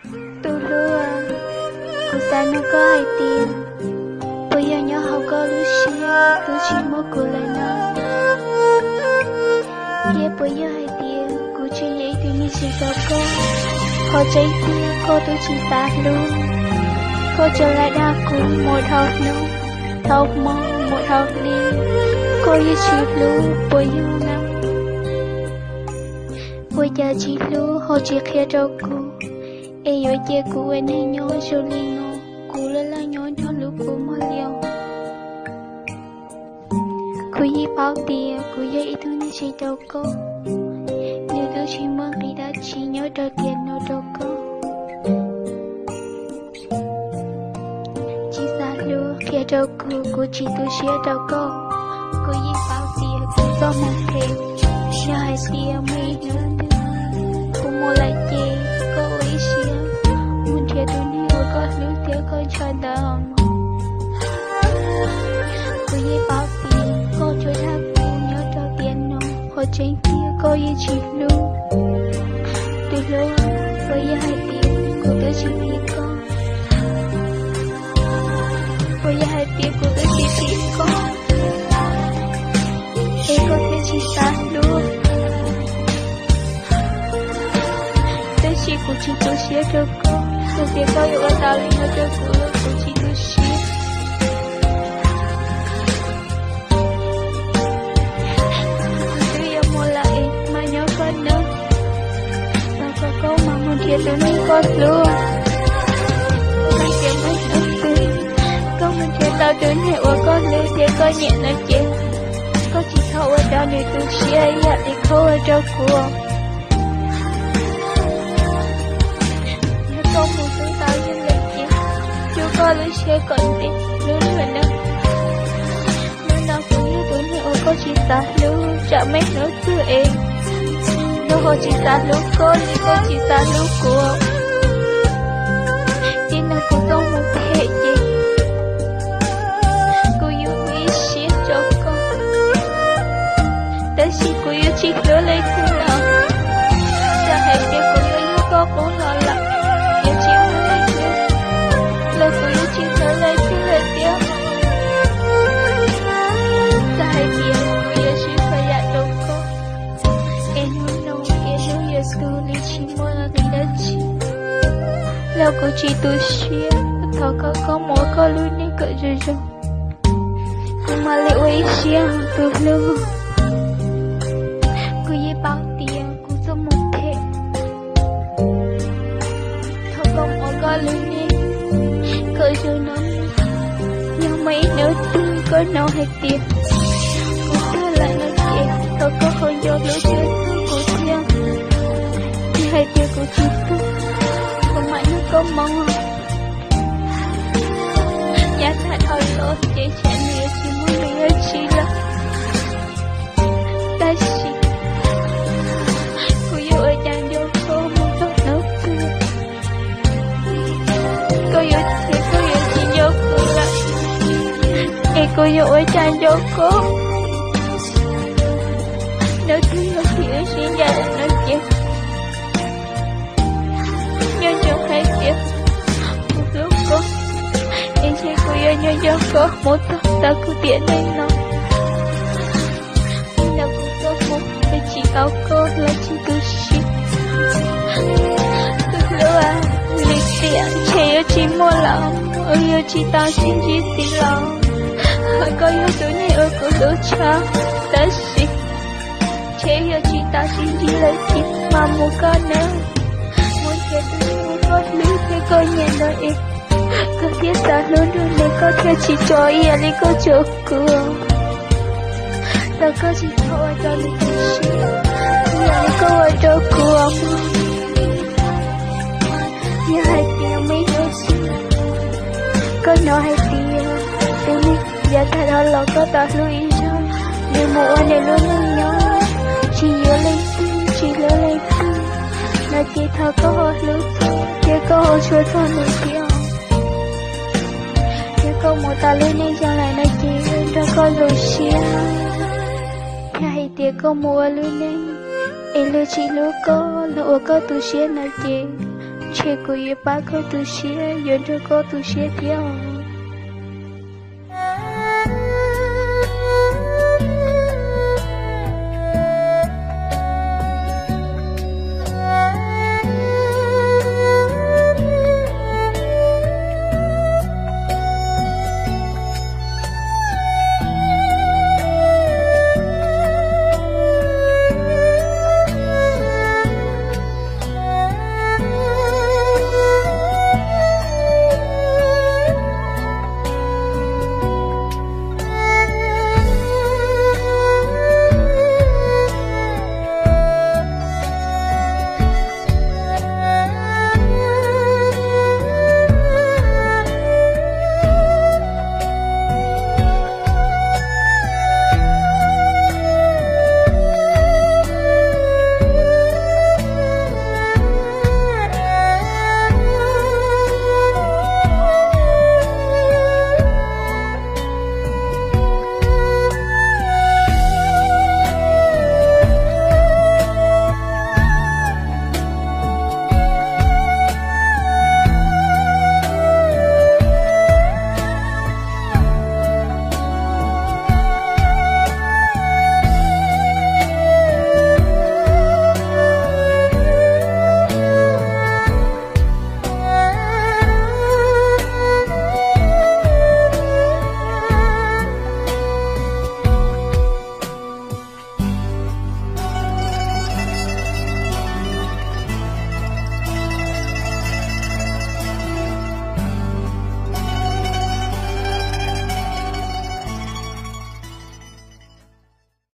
Tus hlub, kuv xav nug koj hais tias, puas yog nyob hauv koj lub siab twb tsis muaj kuv lawm no? Thiab puas yog hais tias kuv tsis yog ib tug neeg tsis tau koj? Qhov tseeb tiag koj twb tsis xav hlub, koj tsuas lam dag kuv mus dhau hnub, dhau hmo, mus dhau hli, koj yeej tsis hlub puas yog na? Ua cas tsis hlub ho tsis qhia rau kuv, es yuav cia kuv ua neeg nyob zoo li no, kuv laj laj nyob nrog lub kua muag li os? Kuv yeej paub tias kuv yog ib tug neeg tsis tau koj, nws twb tsis muaj nqis dab tsi nyob rau tiam no rau koj. Tsis xav hlub qhia rau kuv, kuv tsis tu siab rau koj. Kuv yeej paub tias kuv txoj hmoo phem, yog hais tias muaj ib hnub twg kuv mus lawm ces koj ua ib siab mus nrhiav tus neeg uas koj hlub thiab koj ntshaw ntawd os mog. Kuv yeej paub tias koj tsuas dag kuv nyob rau tiam no, qhov tseeb tiag koj yeej tsis hlub. Tus hlub, puas yog hais tias kuv twb tsis phim koj? Puas yog hais tias kuv twb tsis phim koj, es koj thiaj tsis xav hlub? Tab sis kuv tsis tu siab rau koj, txawm tias koj yuav ua tau li no rau kuv los kuv tsis tu siab. Kuv twb yuav mus lawm es mas nyob koj nawb. Thov kom koj mam mus nrhiav tus neeg koj hlub. Txawm tias muaj hnub twg koj mus nrhiav tau tus neeg uas koj hlub thiab koj nyiam no ces, koj tsis txhob ua rau nws tu siab ib yam li koj ua rau kuv. Yog koj mus hlub tau yog lawm ces, rub koj lub siab kom ntev hlub luag nawb. Hnub no kuv yog tus neeg uas koj tsis xav hlub, tsam muaj hnub twg es luag ho tsis xav hlub koj li koj tsis xav hlub kuv. Txij no kuv txoj hmoo phem ces kuv yuav ua ib siab rau koj, tab sis kuv yuav tsis hlub leej twg lawm. Txawm hais tias kuv yuav yug koj qub los lawm, yuav tsis muaj leej twg, los kuv yuav tsis hlub leej twg lawm thiab. Txawm hais tias kuv yuav sib txhua yam rau koj, es hnub no es hnub yuav tu li tsis muaj nqis dab tsi, los kuv tsis tu siab. Thov koj, koj mus ua koj lub neej kom zoo zoo, kuv mam li ua ib siab tus hlub. Kuv yeej paub tias kuv txoj hmoo phem. Thov koj mus ua koj lub neej kom zoo no. Yog muaj ib hnub twg koj hnov hais tias kuv tuag lawm no ces thov koj ho nco hlub thiab txhawb kuv thiab. Yog hais tias kuv tsis tuag, kuv mam nrog koj mus. Yav tag dhau los ces tsam nws yuav tsis muaj nqis dab tsi lawm, tab sis kuv yuav ua cas nco koj mus txog hnub twg? Koj yuav, koj yuav tsis nco kuv lawm, es kuv yuav ua cas nco koj? Hnub twg yog thaum wb sib ncaim no ces nco ntsoov hais tias kuv hlub koj, es ntshe kuv yuav nco nco koj mus txog tau kuv tiam neej no. Txij no kuv txoj hmoo twb tsis tau koj los tsis tu siab. Tus hlub, lwm tiam ntshe yuav tsis muaj lawm, yuav tsis tau sib ntsib ntxiv los. Koj yog tus neeg uas kuv hlub tshaj, tab sis ntshe yuav tsis tau sib ntsib lawm thiab. Mas mus koj nawb, mus nrhiav tus neeg uas koj hlub thiab koj nyiam ntawd es koj thiaj xav hlub nrog nws, koj thiaj tsis tso ib yam li koj tso kuv. Thov koj tsis txhob ua rau nws tu siab ib yam li koj ua rau kuv mog. Yog hais tias muaj ib hnub twg koj hnov hais tias tus neeg yav tag los koj tau hlub ib zaug, nws mus ua nws lub neej nyob, tsis yuav leej twg, tsis hlub leej twg no ces thov koj ho hlub thiab koj ho tshua txog nws thiab. Yog koj mus tau lub neej zoo lawm no ces nrog koj zoo siab. Yog hais tias koj mus ua lub neej es luag tsis hlub koj, luag ua koj tu siab no ces Ntshe kuv yuav pab koj tu siab, yuav nrog koj tu siab thiab.